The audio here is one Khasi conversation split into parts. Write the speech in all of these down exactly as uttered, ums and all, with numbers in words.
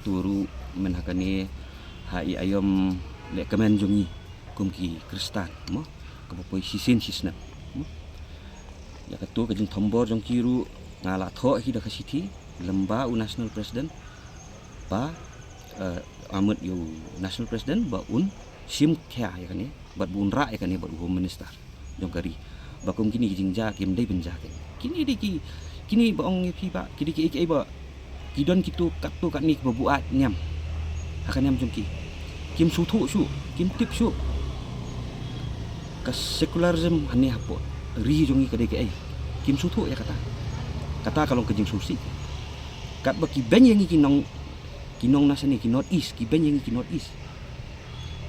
Turu men ha kane ha i aïom leh kmen jong ngi kum ki Khristan mo, kaba poi shisien shisnem mo. Ïa kato ka jingthombor jong ki ruh nga la thoh hi da ka shithi lem bad u National President ba, eh, amut ïa u National President ba un shim khia ïa kane bad ba un rah ïa kane bad u Home Minister jong ka ri. Ba kum kine ki jingjia kim dei ban jia kane. Kine dei ki, kine ba ong ïa phi ba ki dei ki ei ki ei ba ki don kito katto katne kiba buaid niam ha ka niam jong ki. Kim sngewthuh shuh, kim tip shuh. Ka secularism hangne hapoh ri jong ngi ka dei kaei. Kim sngewthuh ïa kata. Kata ka long ka jingsngewsih. Katba ki beiñ ïa ngi ki nong, ki nong nasa ne ki North East, ki beiñ ïa ngi ki North East.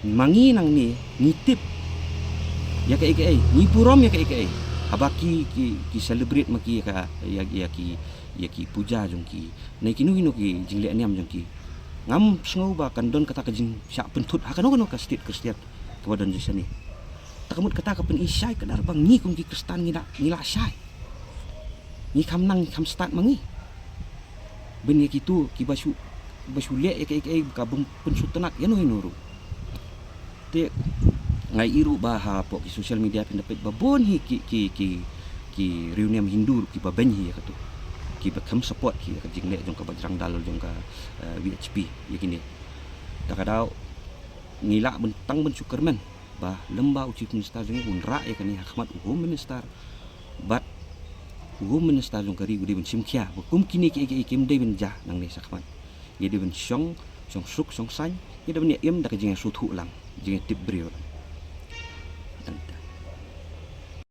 Ma ngi nangne ngi tip ïa kaei kaei, ngi burom ïa kaei kaei. Haba ki, ki, ki celebrate ma ki ïa ka, ïa, ïa ki, ïa ki puja jong ki, ne kino kino ki jingleh niam jong ki. Ngam sngew ba kan don kata ka jingshah pynthut ha kano kano ka state Khristian kaba don jingshane. Ta ka mut kata ka pyni shai kdar ba ngi kum ki Khristan ngi la, ngi la shai. Ngi kham nang, ngi kham stad ma ngi. Ban ïa kito kiba shu, ba shu leh ïa kaei kaei ka bym pynsngewtynnat ïano ïano ruh. Te nga ïohi ruh ba hapoh ki social media phin da peit ba bun hi ki, ki, ki, ki riewniam Hindu ruh kiba beiñ hi ïa kato, kiba kham support hi ïa ka jingleh jong ka Bajrang Dal jong ka, eh, V H P ïa kine. Ta ka daw ngi lah ban tang ban shu kyrmen ba lem bad u Chief Minister jong ngi un rah ïa kane ha khmat u Home Minister bad u Home Minister jong ka ri u dei ban shim khia ba kum kine kiei kiei kim dei ban jia nangne sha khmat. Ngi dei ban shong, shong suk, shong saiñ, ngi dei ban ïa im da ka jingïasngewthuh lang, jingïatip briew lang.